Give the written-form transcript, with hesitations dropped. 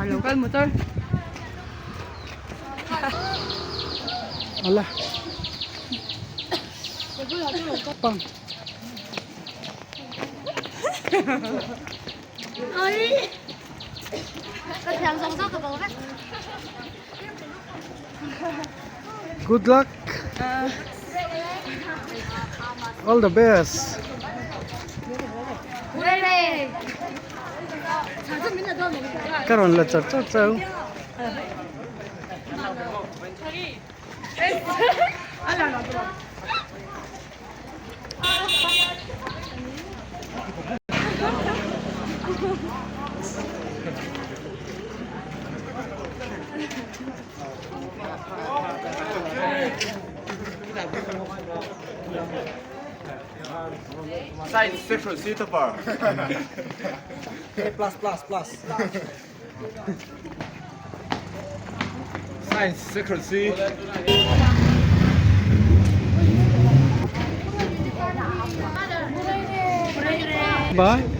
Car lo kal motor. Ala. Pang. Good luck. All the best. Ka rawn la char char chau. Science section C topper. A plus plus plus. Science section C. Bye.